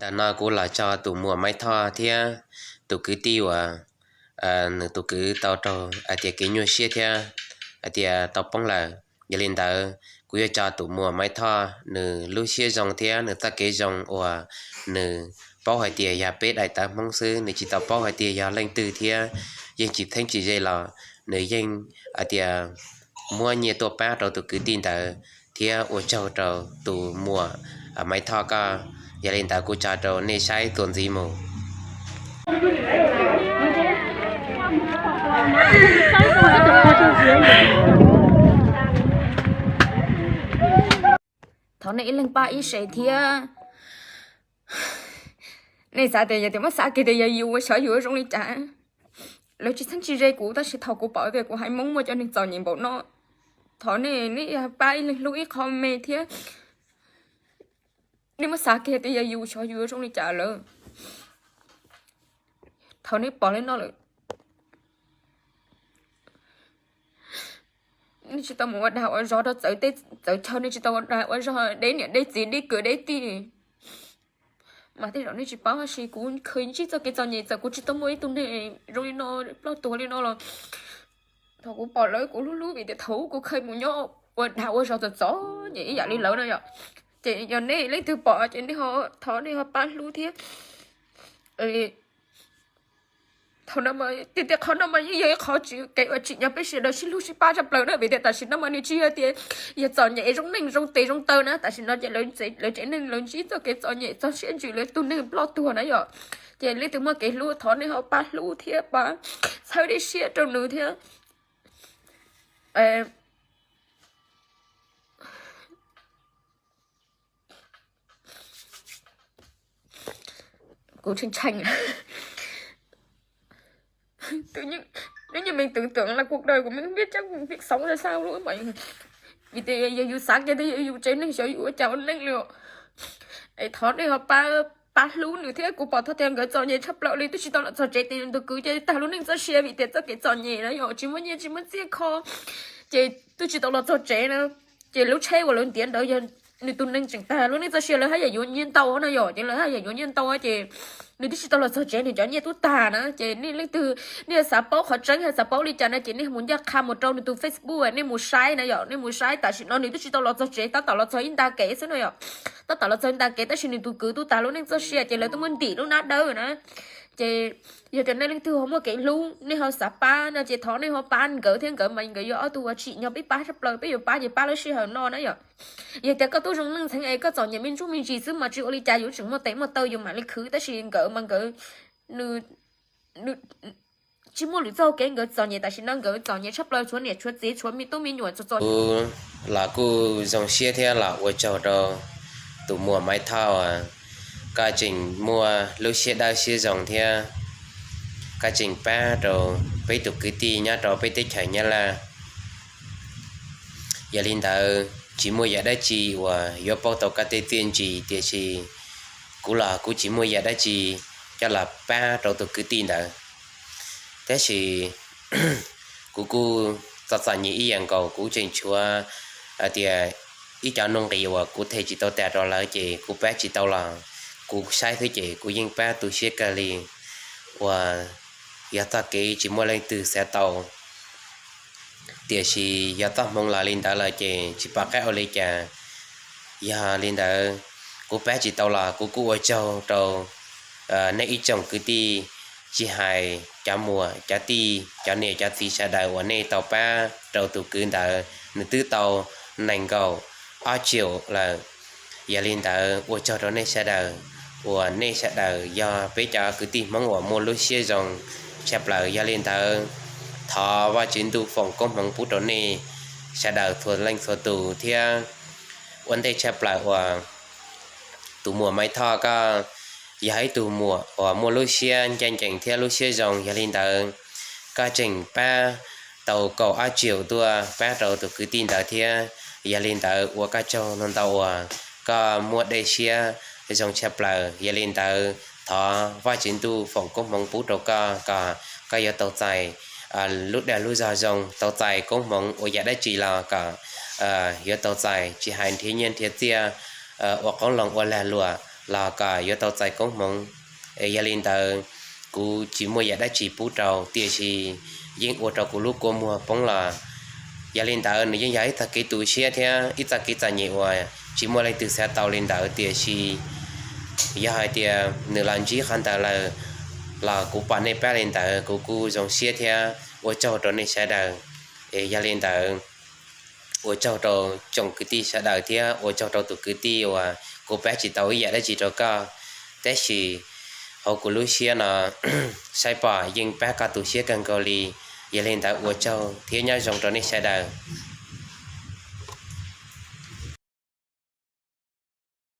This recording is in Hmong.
Tam no kuv los tso tus muam Maiv Thoj thiab tus kwv tij uas nws tus kwv tau raug hais tias kev nyuaj siab thiab hais tias tau poob lawm. Yog li ntawd kuv yuav tso tus muam Maiv Thoj nws lub siab zoo thiab nws txoj kev zoo uas nws paub hais tias yog peb daim tawv Hmoob xwb, nws tsis tau paub hais tias yog leej twg thiab yeej tsis txheeb tsis ze los nws yeej hais tias muab nyiaj tuaj pab rau tus kwv tij ntawd thiab ua tsaug rau tus muam Maiv Thoj koj. Yog li ntawd kuv tso rau nej saib txuas ntxiv mus. Thov nej ib leeg pab ib se thiab. Nej xav tias yog tias muab xav kiag tias yog yus ua xyov yus zoo li cas. Lawv tsis txheeb tsis ze kuv tab sis thaum kuv pom tias kuv haiv Hmoob muaj cov neeg txom nyem npaum no, thov nej, nej pab ib leeg hlub ib qho me thiab. Nej muab xav kiag tias yog yus xyov yus zoo li cas lawm. Thaum nej pom li no lawm, nej tsis tau mus ua dag ua zog rau txawv teb txawv chaw, nej tsis tau ua dag ua zog deb niam deb txiv deb kwv deb tij. Mas tej zaum nej tsis paub, tab sis kuv kheev ntsib txoj kev txom nyem, txawm kuv tsis tau muaj ib tug neeg zoo li no ploj tuag li no los thaum kuv pom lawv kuv hlub hlub vim tias thaum ub kuv kheev mus nyob ua dag ua zog txom txom nyem ib yam li lawv no yom. Ces yog nej leej twg pom ces nej ho thov nej ho pab hlub thiab. Thaum no tiag tiag qhov no mas yeej yog ib qho kev uas tsim nyog peb sawv daws sib hlub sib pab tshaj plaws na, vim tias tam sim no mas nws tsis yog tias yog txom nyem zoo neej zoo tes zoo taw na, tam sim no ces lawv tsev neeg lawv ntsib txoj kev txom nyem txog siab ntsws lawv tus neeg ploj tuag na yom. Ces leej twg muaj kev hlub thov nej ho pab hlub thiab pab txhawb dib siab rau nws thiab. Kuv tshee tshee. Nếu như mình tưởng tượng là cuộc đời của mình không biết chắc mình sống ra sao luôn mà. Vim tias yog yus xav kiag tias yog yus tsev neeg xyov yus ua cas ua neej li. Es thov nej ho pab hlub nws thiab, kuv pom txog tias nkawd txom nyem tshaj plaws li, twb tsis tau los txog tsev ces nws tus kwv ces tag lub neej txoj sia vim tias txoj kev txom nyem na yom, tsis muaj nyiaj tsis muaj txiaj kho, ces twb tsis tau los txog tsev na. Ces lub tsheb uas lawv ntiav ntawd yog nws tus neeg tseem tag lub neej txoj sia, lawv haj yam yuav nyiaj ntau na yom, ces lawv haj yam yuav nyiaj ntau ces nws twb tsis tau los txog tsev nws cov nyiaj twb tag na. Ces nej leej twg nej xav paub qhov tseeb, xav paub li cas no ces nej mus ncaj qha mus rau nws tus Facebook, nej mus saib na yom, nej mus saib tam sim no nws twb tsis tau los txog tsev, tab tom los txog ib nta kev xwb no yom. Tab tom los txog ib nta kev tab sis nws tus kwv twb tag lub neej txoj sia ces lawv twb muab ntim lub hnab dawb na. Ces yog tias nej leej twg ho muaj kev hlub, nej ho xav pab no ces thov nej ho pab nkawd thiab, nkawd mas nkawd yog ob tug uas tsim nyog peb pab tshaj plaws, peb yuav pab ces pab lub sij hawm no na yom. Yog tias koj tub zoo neej ntxhee es koj txom nyem me ntsuj me ntsis xwb mas tsis ua li cas, yus tseem muaj tes muaj taw yus mam li khwv, tab sis nkawd mas nkawd, nws, nws tsis muaj lwm txoj kev, nkawd txom nyem tam sim no nkawd txom nyem tshaj plaws, tshuav niam tshuav txiv tshuav me tub me nyuam txom txom nyem. Kuv los kuj zoo siab thiab los ua tsaug rau tus muam Maiv Thoj uas koj tseem muaj lub siab dawb siab zoo thiab koj tseem pab rau peb tus kwv tij nyob rau peb teb chaws Nyab Laj. Yog li ntawd tsis muaj yam dab tsi uas yuav pauj tau koj tej txiaj ntsig, tiam sis kuv los kuv tsis muaj yam dab tsi coj los pab rau tus kwv tij ntawd. Tab sis kuv kuj txom txom nyem ib yam nkaus, kuv tseem tshuav hais tias ib cov nuj nqis uas kuv them tsis tau tas rau lawv ces kuv pab tsis tau los kuv saib xwb ces kuv yeej pab tu siab kawg li, uas yog txoj kev tsis muaj leej twg xav tau. Tiam sis yog txoj hmoov los li ntawd lawm ces tsis pom qab ua li cas. Yog li ntawd, kuv pab tsis tau los kuv kuj ua tsaug rau nej ib tsoom kwv tij, tsis hais cov muam cov tij cov niam cov txiv sawv daws uas nej tau pab rau tus kwv ntawd, nws twb tau nees nkaum ob triệu lawm. Yog li ntawd ua tsaug rau nej sawv daws, uas nej sawv daws yog peb cov kwv tij Hmoob uas muaj lub siab zoo tshaj plaws. Yog li ntawd, thov Vajtswv ntuj foom koob hmoov pub rau nej sawv daws txhua leej txhua tus thiab. Ua ntej tshaj plaws uas tus muam Maiv Thoj koj yog ib tug muam uas muaj lub siab ncaj ncees thiab lub siab zoo. Yog li ntawd, koj tseem pab tau kaum ob triệu tuaj pab rau tus kwv tij ntawd thiab. Yog li ntawd ua koj tsaug ntau ntau uas koj muaj dej siab zoo tshaj plaws. Yog li ntawd, thov Vajtswv ntuj foom koob hmoov pub rau koj kom koj yuav tau txais lub dag lub zog zoo, tau txais koob hmoov ua yam dab tsi los kom yuav tau txais, tsis hais nrhiav nyiaj nrhiav txiaj, ua qoob loo ua lag luam, los kom yuav tau txais koob hmoov. Es yog li ntawd, kuv tsis muaj yam dab tsi pub rau, tiam sis yeej ua rau kuv lub kua muag poob los. Yog li ntawd, nws yeej yog ib txoj kev tu siab thiab ib txoj kev txom nyem uas tsis muaj leej twg xav tau li ntawd, tiam sis yog hais tias nws los ntsib qhov ntawd lawm, los kuv pom nej pab li ntawd, kuv kuj zoo siab thiab ua tsaug rau nej sawv daws. Es yog li ntawd, ua tsaug rau tsoom kwv tij sawv daws thiab ua tsaug rau tus kwv tij uas kuv pab tsis tau ib yam dab tsi rau koj, tab sis hauv kuv lub siab no, saib pom yeej pab koj tu siab kawg nkaus li. Yog li ntawd, ua tsaug thiab nyob zoo rau nej sawv daws.